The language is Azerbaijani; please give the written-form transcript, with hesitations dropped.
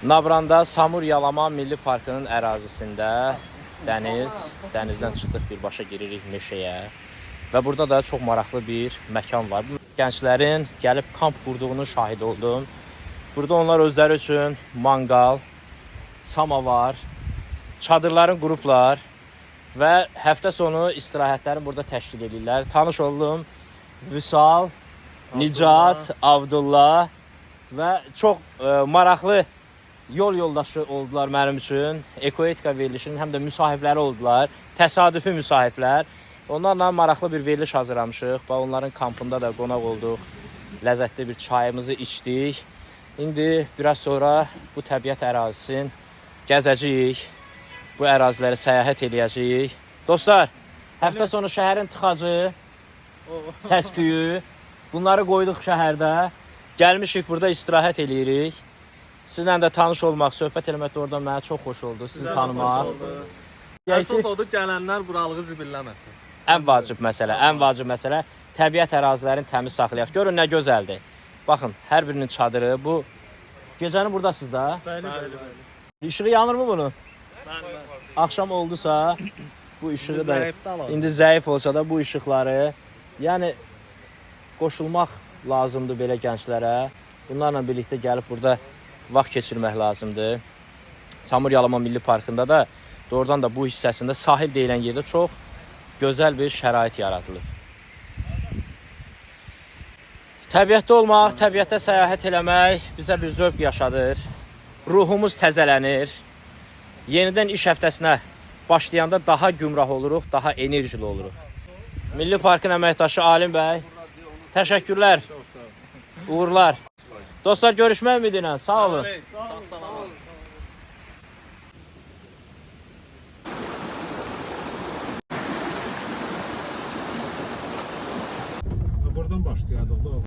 Nabranda Samur Yalama Milli Parkının ərazisində dəniz, dənizdən çıxdıq birbaşa giririk meşəyə və burada da çox maraqlı bir məkan var. Bu gənclərin gəlib kamp qurduğunu şahid oldum. Burada onlar özləri üçün manqal, samavar, çadırların qurublar və həftə sonu istirahətlərini burada təşkil edirlər. Tanış oldum. Vüsal, Nicat, Abdullah və çox maraqlı yol yoldaşı oldular mənim üçün. Ekoetika verilişinin həm də müsahibləri oldular. Təsadüfi müsahiblər. Onlarla maraqlı bir veriliş hazırlamışıq və onların kampında da qonaq olduq. Ləzzətli bir çayımızı içdik. İndi biraz sonra bu təbiət ərazisini gəzəcəyik. Bu əraziləri səyahət eləyəcəyik. Dostlar, həftə sonu şəhərin tıxacı, səs-küyü, bunları qoyduq şəhərdə. Gəlmişik burada istirahət eləyirik. Sizlə də tanış olmaq, söhbət eləmək də oradan mənə çox xoş oldu, sizi tanımaq. Deyək ki, Əsas odur gələnlər buralığı zibilləməsin. ən vacib məsələ, ən vacib məsələ təbiət ərazilərini təmiz saxlayaq. Görün nə gözəldir. Baxın, hər birinin çadırı bu. Gecəni burdasınız da. Bəli, bəli, bəli. İşığı yanır mı bunun? Bəli. Axşam oldusa bu işığı da Zəifdə alalım. İndi zəif olsa da bu işıqları, yəni qoşulmaq lazımdır belə gənclərə. Bunlarla birlikdə gəlib burada vaxt keçirmək lazımdır. Samur Yalama Milli Parkında da doğrudan da bu hissəsində sahil deyilən yerdə çox gözəl bir şərait yaradılıb. Təbiətdə olmaq, təbiətdə səyahət eləmək bizə bir zövq yaşadır. Ruhumuz təzələnir. Yenidən iş həftəsinə başlayanda daha gümrah oluruq, daha enerjili oluruq. Milli Parkın əməkdaşı Alim bəy, təşəkkürlər. Uğurlar. Dostlar, görüşmək ümidi ilə. Sağ olun. Sağ olun. Sağ olun. Buradan başlayardıq da.